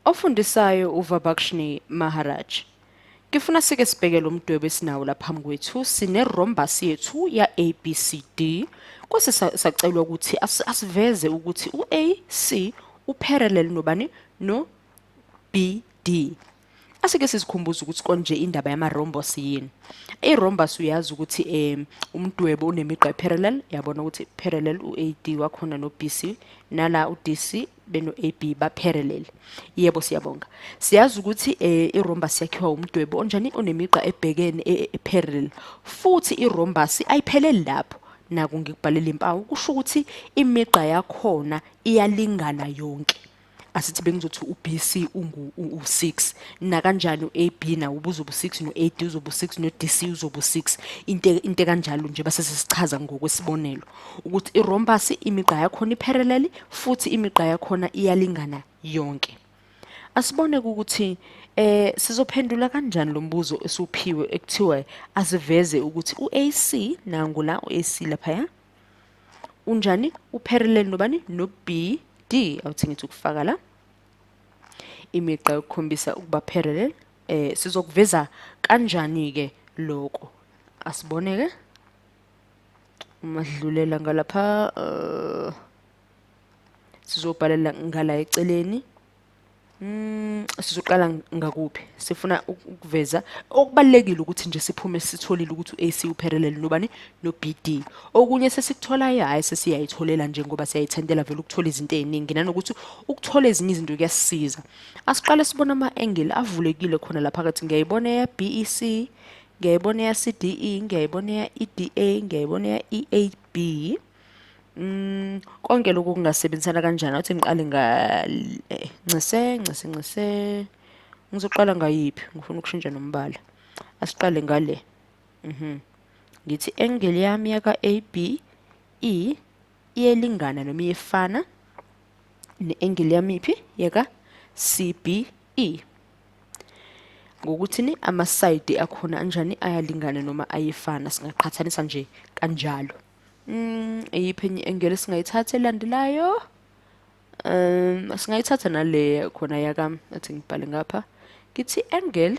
Ofundisayo uVabakshni Maharaj. Ngifuna sike sibheke lo mdwebo esinawo la phambi kwethu. Sine-rhombus yethu ya-ABCD. Kwase sacelwa ukuthi asiveze ukuthi u-AC uparallel nobani? No-BD. Asike sizikhumbuze ukuthi konje indaba yama-rhombus yini. I-rhombus uyazi ukuthi umdwebo unemigqa parallel, yabona ukuthi parallel u-AD wakhona no-BC, nala u-DC beno-AB ba-parallel. Yebo, siyabonga. Siyazi ukuthi i-rhombus yakhiwa umdwebo onjani? Onemigqa ebhekene e-parallel. Futhi i-rhombus ayipheleli lapho. Naku ngikubhalela impawu, kusho ukuthi imigqa yakhona iyalingana yonke. Asithi bengizothi u-BC ungu u-6, nakanjani u-AB nawo ubuzoba u-6, no-AD uzoba u-6, no-DC uzoba u-6, into kanjalo nje. Base sesichaza ngokwesibonelo ukuthi i-rhombus imigqa yakhona i-parallel futhi imigqa yakhona iyalingana yonke. Asibone ukuthi sizophendula kanjani lo mbuzo esiwuphiwe ekuthiwa asiveze ukuthi u-AC, nangu la u-AC laphaya, unjani? Uparallel nobani? No-BD. Awuthi ngithi ukufaka la imigqa yokukhombisa ukuba parallel. Sizokuveza kanjani ke lokho? Asibone ke uma sidlulela ngalapha, sizobhalela ngala eceleni. Sizoqala ngakuphi? Sifuna ukuveza okubalulekile ukuthi nje siphume sitholile ukuthi u-AC uparallel nobani? No-BD. Okunye sesikutholayo, hhayi, sesiyayitholela nje ngoba siyayithandela vele ukuthola izinto ey'ningi, nanokuthi ukuthola ezinye izinto kuyasisiza. Asiqale sibone ama-angle avulekile khona la phakathi. Ngiyayibona eya-BEC, ngiyayibona eya-CDE, ngiyayibona eya-EDA, ngiyayibona eya-EAB. Konke lokhu kungasebenzisana kanjani? Awuthi ngiqale nga ncese ncese ncese. Ngizoqala ngayiphi? Ngifuna ukushintsha nombala. Asiqale ngale. Ngithi angle yami yaka AB E iyelingana noma iyefana ne-angle yami iphi? Yaka CBE. Ngokuthini? Amasayidi akhona anjani? Ayalingana noma ayefana, singaqhathanisa nje kanjalo. Iyiphi enye angle esingayithatha elandelayo? Singayithatha nale khona yaka, athi ngibhale ngapha. Ngithi angle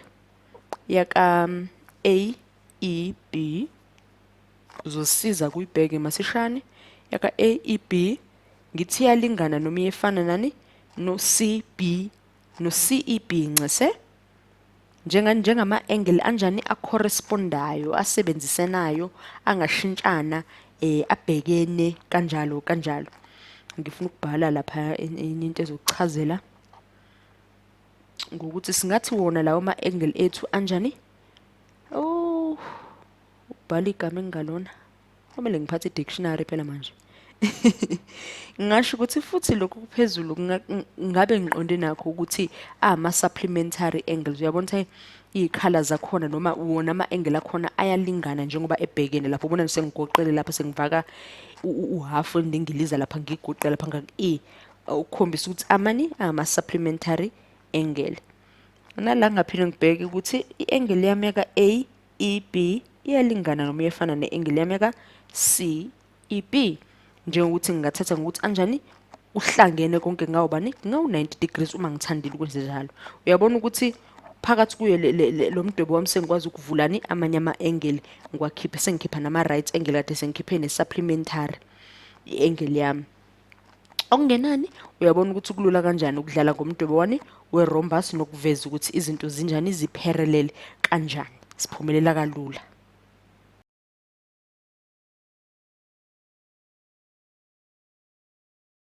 yaka AEB, uzosiza kuyibheke masishane, yaka AEB ngithi iyalingana noma iyefana nani? No CB, no CEB, ncese. Njengama-angle anjani acorrespondayo, asebenzisanayo, angashintshana, abhekene kanjalo kanjalo. Ngifuna ukubhala lapha enye into ezokuchazela ngokuthi singathi wona lawo ma-angle ethu anjani. Oh, ubhala igama engingalona, kumele ngiphathe i-dictionary phela manje. Ngingasho ukuthi futhi lokhu kuphezulu ngabe ngiqonde nakho ukuthi ama-supplementary angles. Uyabona ukuthi iy'khala zakhona noma wona ama-angle akhona ayalingana njengoba ebhekene lapho. Ubona nje sengigoqele lapha, sengifaka uhafu endingiliza lapha, ngigoqe lapha ngaku-E ukukhombisa ukuthi amani ama-supplementary angle. Nala ngaphinde ngibheke ukuthi i-angle yami yaka-A E B iyalingana noma iyefana ne-angle yami yaka-C E B, njengokuthi ngingathatha ngokuthi anjani kuhlangene konke ngawo bani? Ngawu-90 degrees uma ngithandile ukwenze njalo. Uyabona ukuthi phakathi kuyo lo mdwebo wami sengikwazi ukuvulani amanye ama-angle, ngiwakhiphe, sengikhipha nama-right angle, kade sengikhiphe ne-supplementary i-angle yami. Okungenani uyabona ukuthi kulula kanjani ukudlala ngomdwebo wani? We-rhombus, nokuveza ukuthi izinto zinjani, zi-parallel kanjani. Siphumelela kalula.